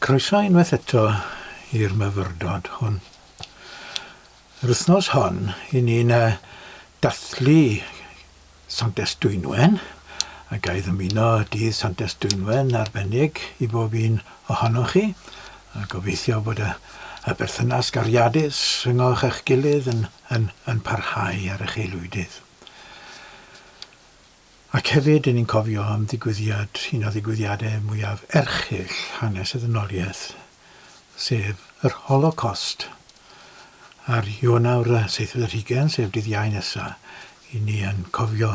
Croeso unwaith eto i'r myfyrdod hwn. Yr wythnos hon, i ni'n dathlu Santes Dwynwen, a ga i ddymuno dydd Santes Dwynwen arbennig i bob un ohonoch chi, a gobeithio bod y, y berthynas gariadus rhyngoch eich gilydd yn, yn, yn parhau ar eich aelwydydd. Ac hefyd, 'yn ni'n cofio am ddigwyddiad, un o ddigwyddiadau mwyaf erchyll hanes y ddynoliaeth, sef yr Holocost. Ar Ionawr y seithfed ar hugain, sef dydd Iau nesa, 'yn ni yn cofio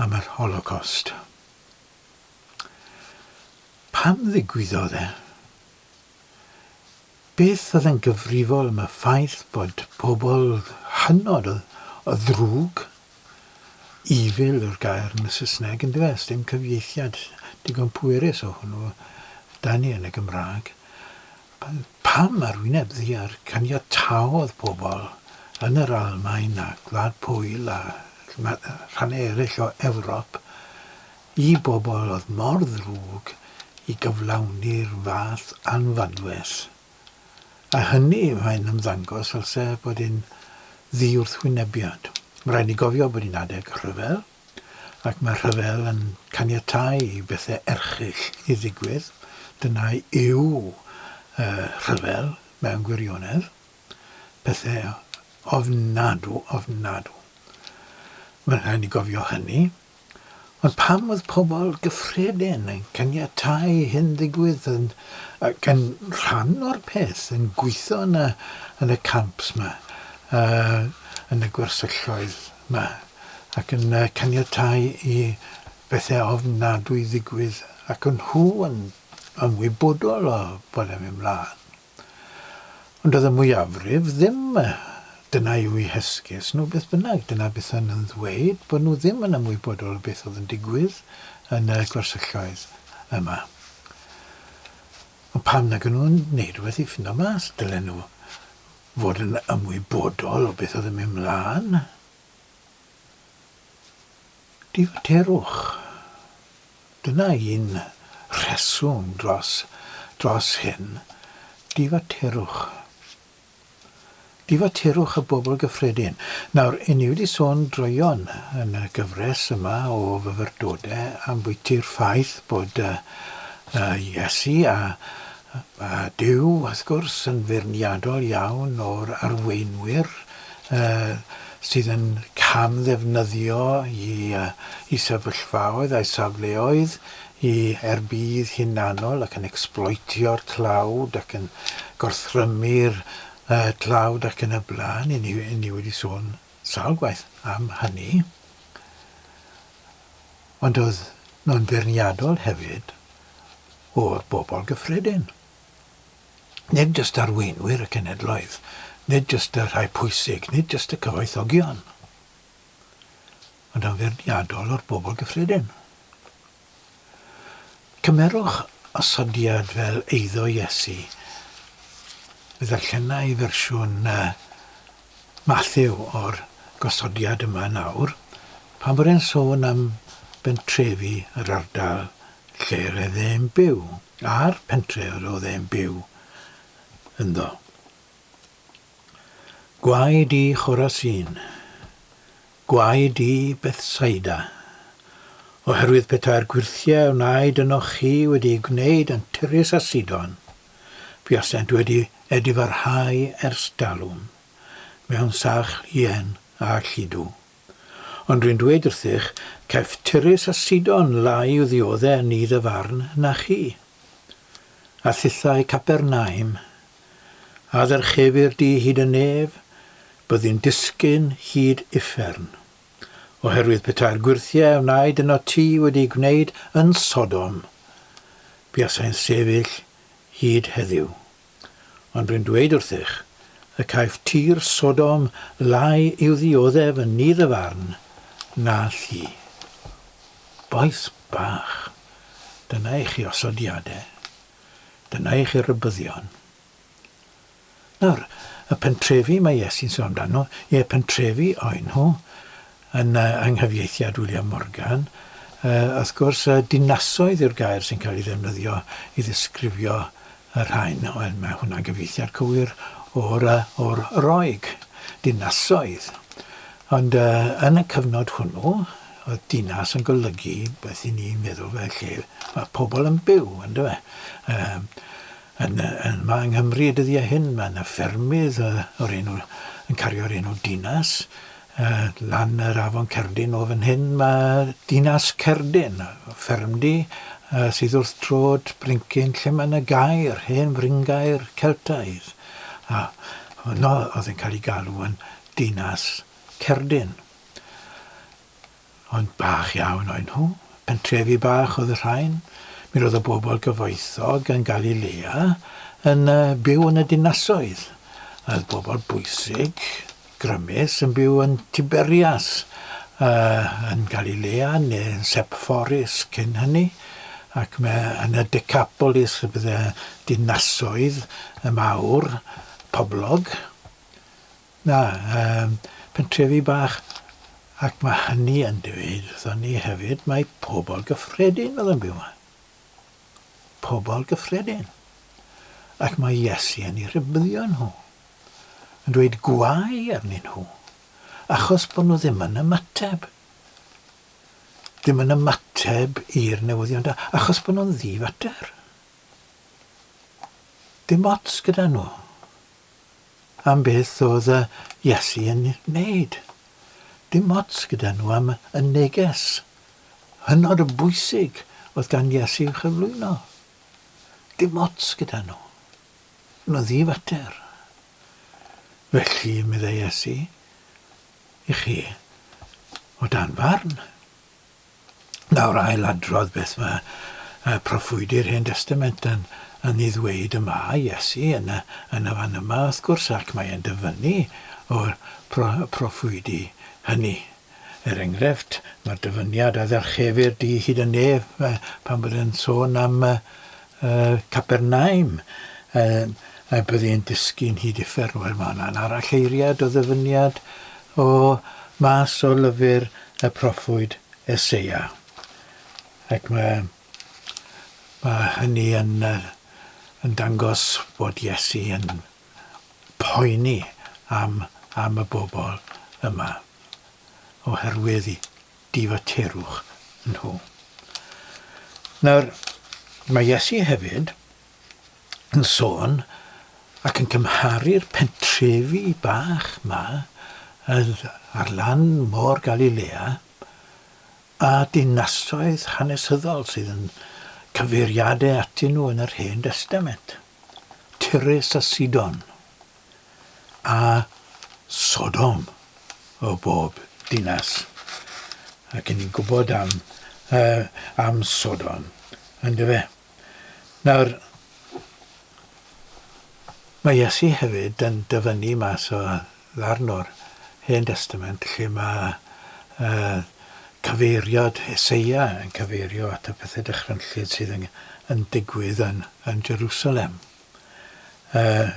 am yr Holocost. Pam ddigwyddodd e? Beth oedd yn gyfrifol am y ffaith bod pobl hynod o ddrwg, evil yw'r gair yn y Saesneg yndyfe, sdim cyfieithiad digon pwerus o hwnnw 'da ni yn y Gymraeg. Pam ar wyneb ddiar caniataodd pobl yn yr Almaen a Gwlad Pwyl a rhannau eraill o Ewrop i bobl oedd mor ddrwg i gyflawni'r fath anfadwedd. A hynny, mae'n ymddangos fel se bod hi'n ddi-wrthwynebiad. Mae rhaid ni gofio bod hi'n adeg rhyfel, ac mae rhyfel yn caniatáu i bethau erchyll i ddigwydd. Dyna yw uh, rhyfel mewn gwirionedd. Pethau ofnadw, ofnadw. Mae'n rhaid ni gofio hynny. Ond pam oedd pobl gyffredin yn caniatáu i hyn ddigwydd yn, ac yn rhan o'r peth, yn gweithio yn y, yn y camps 'ma, uh, yn y gwersylloedd 'ma, ac yn uh, caniatáu i bethau ofnadwy ddigwydd, ac yn nhw yn ymwybodol o bod e'n mynd mlaen. Ond doedd y mwyafrif ddim, dyna yw eu hesgus nhw beth bynnag, dyna beth o'n nhw'n ddweud, bod nhw ddim yn ymwybodol o beth oedd yn digwydd yn y gwersylloedd yma. Ond pam nag o'n nhw'n gwneud rhywbeth i ffindo mas? Dylen nhw fod yn ymwybodol o beth oedd yn mynd mlaen. Difaterwch. Dyna un rheswm dros dros hyn. Difaterwch. Difaterwch y bobl gyffredin. Nawr, 'yn ni wedi sôn droeon yn y gyfres yma o fyfyrdodau ambwyti'r ffaith bod uh, uh, Iesu a, a Duw, wrth gwrs, yn feirniadol iawn o'r arweinwyr sydd yn cam-ddefnyddio i sefyllfaoedd a'i safleoedd i er budd hunanol ac yn ecsbloetio'r tlawd ac yn gorthrymu'r tlawd ac yn y blaen. I ni, ni wedi sôn sawl gwaith am hynny. Ond oedd nhw'n feirniadol hefyd o'r bobl gyffredin. Nid jyst arweinwyr y cenhedloedd, nid jyst y rhai pwysig, nid jyst y cyfoethogion, ond yn feirniadol o'r bobl gyffredin. Cymerwch osodiad fel eiddo Iesu. Fe ddarllena i fersiwn Mathew o'r gosodiad yma nawr, pan bod e'n sôn am bentrefi yr ardal lle roedd e'n byw, a'r pentre yr oedd e'n byw ynddo. Gwae di Chorasin, gwae di Bethsaida, oherwydd petai'r gwyrthiau a wnaed ynoch chi wedi'u gwneud yn Tyrus a Sidon, buasent wedi edifarhau ers dalwm, mewn sach lien a lludw. Ond rwy'n dweud wrthych, caiff Tyrus a Sidon lai i'w ddiodde yn nydd y farn na chi. A thithau Capernaum, a ddyrchefir di hyd y nef, byddi'n disgyn hyd uffern. Oherwydd petai'r gwyrthiau a wnaed ynot ti wedi'u gwneud yn Sodom, buasai'n sefyll hyd heddiw. Ond rwy'n dweud wrthych, y caiff tir Sodom lai i'w ddioddef yn nydd y farn na thi. Bois bach, dyna i chi osodiadau. Dyna i chi rybuddion. Nawr, y pentrefi mae Iesu'n sôn amdano, ie, pentrefi oen nhw, yn yng nghyfieithiad William Morgan. Wrth gwrs, dinasoedd yw'r gair sy'n cael ei ddefnyddio i ddisgrifio y rhain. Wel, mae hwnna'n gyfieithiad cywir o'r, or Roeg, dinasoedd. Ond uh, yn y cyfnod hwnnw, oedd dinas yn golygu beth i ni'n meddwl fel lle mae pobl yn byw, ynddo fe. Um, yn, yn, yma yng Nghymru y dyddiau hyn, mae yna ffermydd o'r enw, yn cario'r enw dinas. Uh, lan yr afon Cerdyn o fan hyn mae dinas Cerdyn, ffermdy uh, sydd wrth drod Bryncyn lle mae yna gair, hen fryngaer Celtaidd. A honno oedd yn cael ei galw yn dinas Cerdyn. Ond bach iawn oen nhw. Pentrefi bach oedd y rhain. Mi roedd y bobl gyfoethog yn Galilea yn byw yn y dinasoedd. Oedd bobl bwysig, grymus, yn byw yn Tiberias, yn Galilea neu yn Sepphoris cyn hynny. Ac mae yn y Decapolis y bydde dinasoedd y mawr poblog. Na, yym, pentrefi bach, ac mae hynny yn dweud wrthon ni hefyd mai pobl gyffredin oedd yn byw yma. Pobl gyffredin. Ac mae Iesu yn eu rhybuddio nhw, yn dweud gwae arnyn nhw, achos bod nhw ddim yn ymateb. Ddim yn ymateb i'r newyddion da, achos bod nhw'n ddifater. Dim ots gyda nhw. Am beth oedd Iesu yn wneud. Dim ots gyda nhw am y neges hynod o bwysig oedd gan Iesu i'w chyflwyno. Dim ots gyda nhw. Nhw ddifater. Felly, meddai Iesu, i chi o dan farn. Nawr ailadrodd beth mae uh, proffwydi'r Hen Destament yn, yn ei ddweud yma, Iesu, yn y, yn y fan yma, wrth gwrs, ac mae e'n dyfynnu o'r pro, proffwydi hynny. Er enghraifft, mae'r dyfyniad a ddyrchefir di hyd y nef pan bod e'n sôn am uh, uh, Capernaum, uh, a byddi yn disgyn hyd uffern. Wel, mae hwnna'n aralleiriad o ddyfyniad o mas o lyfr y proffwyd Eseia. Ac mae, mae hynny yn, yn dangos bod Iesu yn poeni am, am y bobl yma oherwydd i difaterwch nhw. Nawr, mae Iesu hefyd yn sôn ac yn cymharu'r pentrefi bach 'ma ar lan Môr Galilea â dinasoedd hanesyddol sydd yn cyfeiriadau atyn nhw yn yr Hen Destament, Tyrus a Sidon, a Sodom o bob dinas. Ac yn ni'n gwybod am, uh, am Sodom, yndyfe? Nawr, mae Iesu hefyd yn dyfynnu mas o ddarn o'r Hen Destament lle mae uh, cyfeiriad Eseia yn cyfeirio at y pethau dychrynllyd sydd yn, yn digwydd yn, yn Jerusalem. Uh,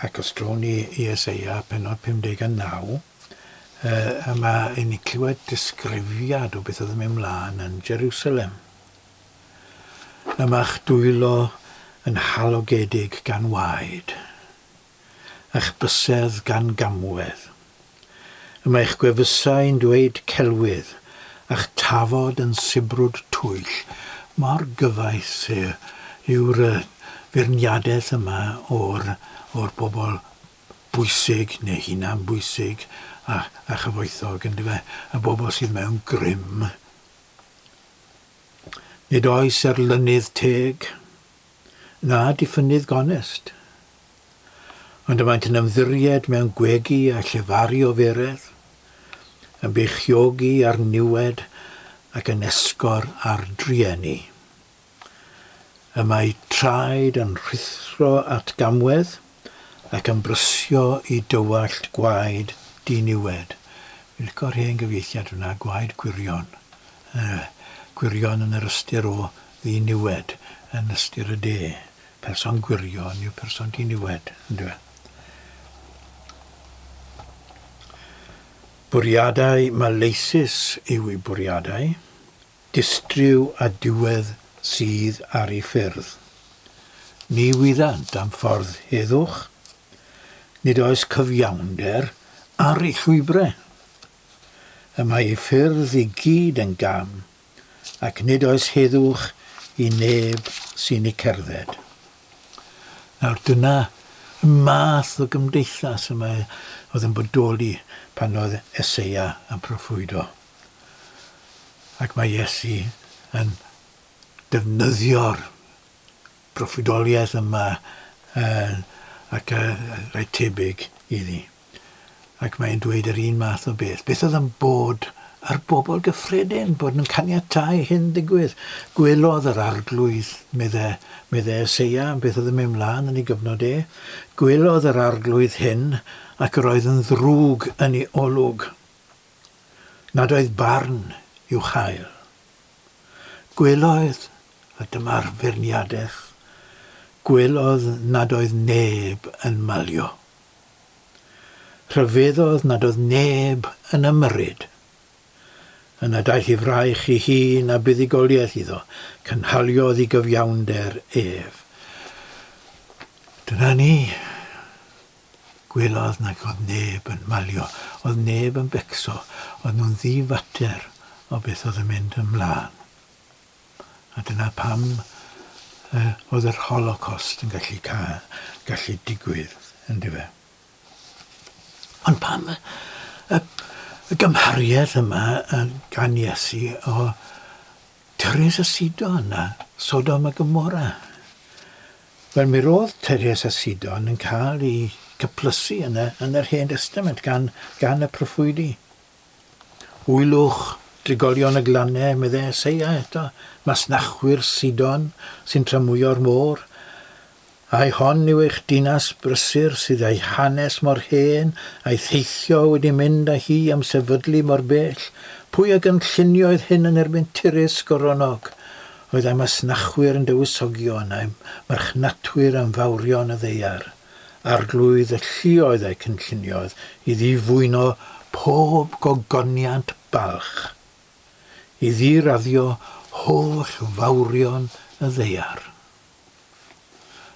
ac os drown ni i Eseia penod 59, uh, mae i ni clywed disgrifiad o beth oedd yn mynd mlaen yn Jerusalem. Y mae'ch dwylo yn halogedig gan waed, a'ch bysedd gan gamwedd. Y mae'ch gwefusau'n dweud celwydd, a'ch tafod yn sibrwd twyll. Mor gyfaes yw'r feirniadaeth yma o'r, o'r bobl bwysig neu hunan bwysig a, a chyfoethog, yndyfe? Y bobl sydd mewn grym. Nid oes erlynydd teg, na diffynnydd gonest, ond y maent yn ymddiried mewn gwegi a llefaru oferedd, yn beichiogi ar niwed ac yn esgor ar drueni. Y mae traed yn rhuthro at gamwedd, ac yn brysio i dywallt gwaed diniwed. Fi'n lico'r hen gyfieithiad hwnna, gwaed gwirion. Uh, gwirion yn yr ystyr o ddiniwed, yn ystyr y de. Person gwirion yw person diniwed, ynddo fe? Bwriadau maleisus yw eu bwriadau. Distryw a diwedd sydd ar ei ffyrdd. Ni wyddant am ffordd heddwch. Nid oes cyfiawnder ar ei llwybrau. Y mae ei ffyrdd i gyd yn gam, ac nid oes heddwch i neb sy'n eu cerdded. Nawr dyna y math o gymdeithas y mae oedd yn bodoli pan oedd Eseia yn proffwydo. Ac mae Iesu yn defnyddio'r broffwydoliaeth yma ac rhai tebyg iddi. Ac mae'n dweud yr un math o beth. Beth oedd yn bod ar bobl gyffredin, bod nhw'n caniatáu hyn ddigwydd. Gwelodd yr arglwydd, medde, medde Eseia, beth oedd yn mynd mlaen yn ei gyfnod e. Gwelodd yr arglwydd hyn ac yr oedd yn ddrwg yn ei olwg, nad oedd barn i'w chael. Gwelodd, a dyma'r feirniadaeth, gwelodd nad oedd neb yn malio. Rhyfeddodd nad oedd neb yn ymyrryd. Yna daeth ei fraich ei hun a buddugoliaeth iddo, cynhaliodd i gyfiawnder ef. Dyna ni. Gwelodd nag oedd neb yn malio, oedd neb yn becso, oedd nhw'n ddi-fater o beth oedd yn mynd ymlaen. A dyna pam uh, oedd yr Holocaust yn gallu, cael, gallu digwydd, yn dyfe. Ond pam y, y, y gymhariaeth yma gan Iesu o Tyrus a Sidon a Sodom a Gomorrah? Wel, mi roedd Tyrus a Sidon yn cael eu cyplysu yn, y, yn yr Hen Testament gan, gan y proffwydi. Wylwch, drigolion y glannau, meddai Eseia eto, masnachwyr Sidon sy'n tramwyo'r môr. Ai hon yw eich dinas brysur sydd â'i hanes mor hen, a'i theithio wedi mynd â hi am sefydlu mor bell? Pwy a gynllunioedd hyn yn erbyn Tyrus goronog? Oedd â'i masnachwyr yn dywysogion, a'i marchnatwyr yn fawrion y ddaear? Arglwydd y lluoedd a'i cynlluniodd i ddifwyno pob gogoniant balch, i ddiraddio holl fawrion y ddaear.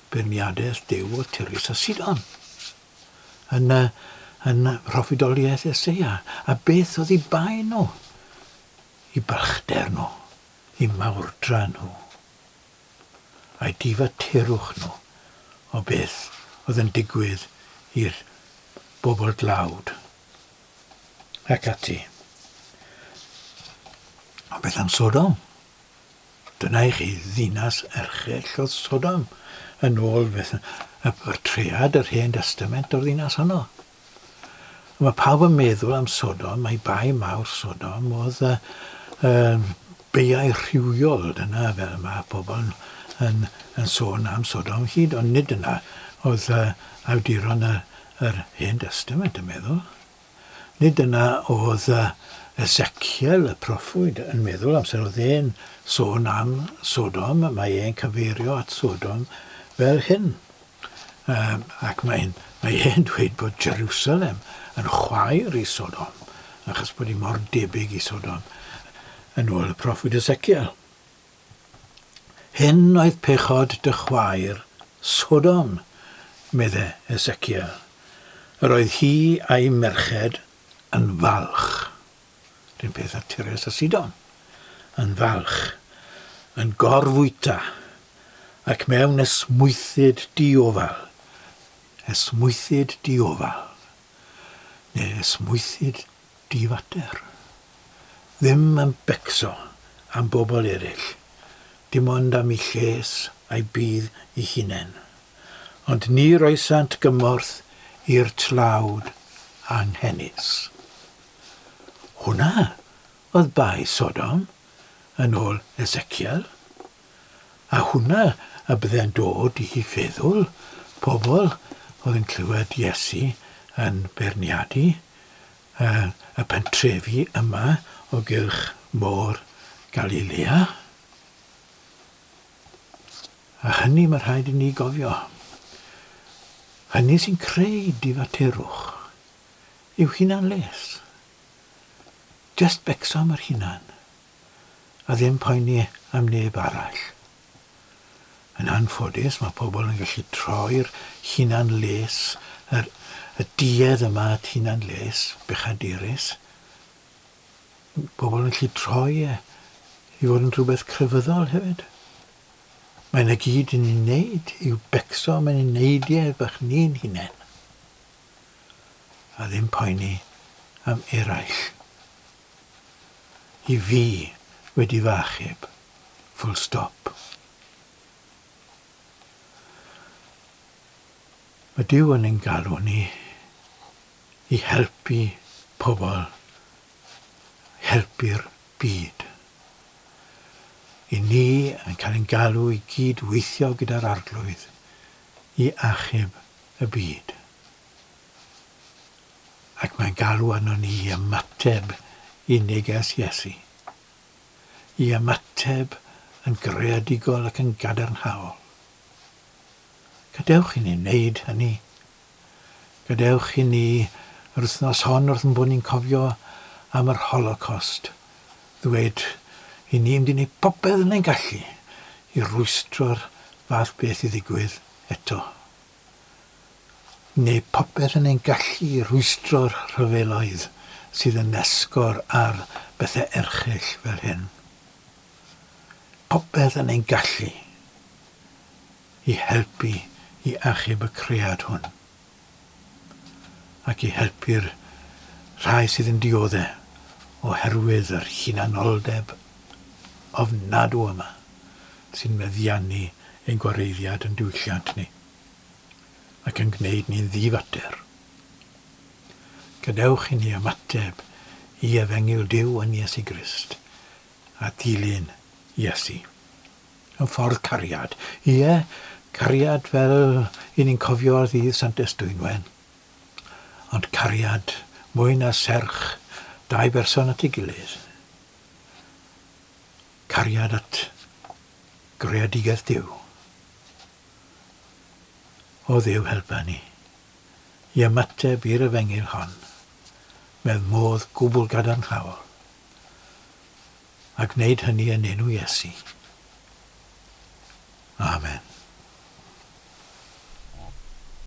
Beirniadaeth Duw o Tyrus a Sidon yn, yn mhroffwydoliaeth Eseia. A beth oedd eu bai nhw? Eu balchder nhw, eu mawrdra nhw, a'u difaterwch nhw o beth oedd yn digwydd i'r bobl dlawd ac ati. Ond beth am Sodom? Dyna i chi ddinas erchyll oedd Sodom, yn ôl beth y portread yr Hen Destament o'r ddinas honno. Mae pawb yn meddwl am Sodom, mae bai mawr Sodom oedd y, y beiau rhywiol, dyna fel mae pobl yn, yn, yn sôn am Sodom hyd, ond nid dyna oedd awduron y, yr Hen Destament yn meddwl. Nid dyna oedd Ezekiel y proffwyd yn meddwl amser oedd e'n sôn am Sodom, mae e'n cyfeirio at Sodom fel hyn. Um, ac mae'n mae e'n dweud bod Jerusalem yn chwaer i Sodom, achos bod hi mor debyg i Sodom, yn ôl y proffwyd Ezekiel. Hyn oedd pechod dy chwaer, Sodom, medde Ezekiel. Yr oedd hi a'i merched yn falch. Rhyn peth â Tyrus a Sidon. Yn falch. Yn gorfwyta. Ac mewn esmwythyd diofal. Esmwythyd diofal. Neu esmwythyd Difater. Ddim yn becso am bobl eraill, dim ond am eu lles a'u budd eu hunain. Ond ni roesant gymorth i'r tlawd anghenus. Hwnna oedd bai Sodom, yn ôl Ezekiel. A hwnna y bydde'n dod i feddwl pobl oedd yn clywed Iesu yn beirniadu y pentrefi yma o gylch Môr Galilea. A hynny mae rhaid i ni gofio. Hynny sy'n creu difaterwch yw hunan les. Just becso am yr hunan a ddim poeni am neb arall. Yn anffodus, mae pobl yn gallu troi'r hunan les, yr, y duedd yma at hunan les, bechadurus, pobl yn gallu troi e i fod yn rhywbeth crefyddol hefyd. Mae'n y gyd yn ei wneud yw becso, mae'n ei wneud e bach ni'n hunain. A ddim poeni am eraill. I fi wedi fy achub. Full stop. Mae Duw yn ein galw ni i helpu pobl, helpu'r byd. I ni yn cael ein galw i gyd weithio gyda'r Arglwydd i achub y byd. Ac mae'n galw arnon ni i ymateb i neges Iesu. I ymateb yn greadigol ac yn gadarnhaol. Gadewch i ni wneud hynny. Gadewch i ni, yr wythnos hon wrth ein bod ni'n cofio am yr Holocost, ddweud i ni mynd i wneud popeth yn ein gallu i rwystro'r fath beth i ddigwydd eto. Neu popeth yn ein gallu i rwystro'r rhyfeloedd sydd yn esgor ar bethau erchyll fel hyn. Popeth yn ein gallu i helpu i achub y cread hwn ac i helpu'r rhai sydd yn diodde oherwydd yr hunanoldeb ofnadw yma sy'n meddiannu ein gwareiddiad yn diwylliant ni ac yn gwneud ni'n ddi-fater. Gadewch i ni ymateb i Efengyl Duw yn Iesu Grist a dilyn Iesu. Yn ffordd cariad. Ie, cariad fel i ni'n cofio ar ddydd Santes Dwynwen. Ond cariad mwy na serch dau berson at ei gilydd. Cariad at greadigaeth Duw. O Dduw helpa ni i ymateb i'r efengyl hon mewn modd gwbl gadarnhaol, a gwneud hynny yn enw Iesu. Amen.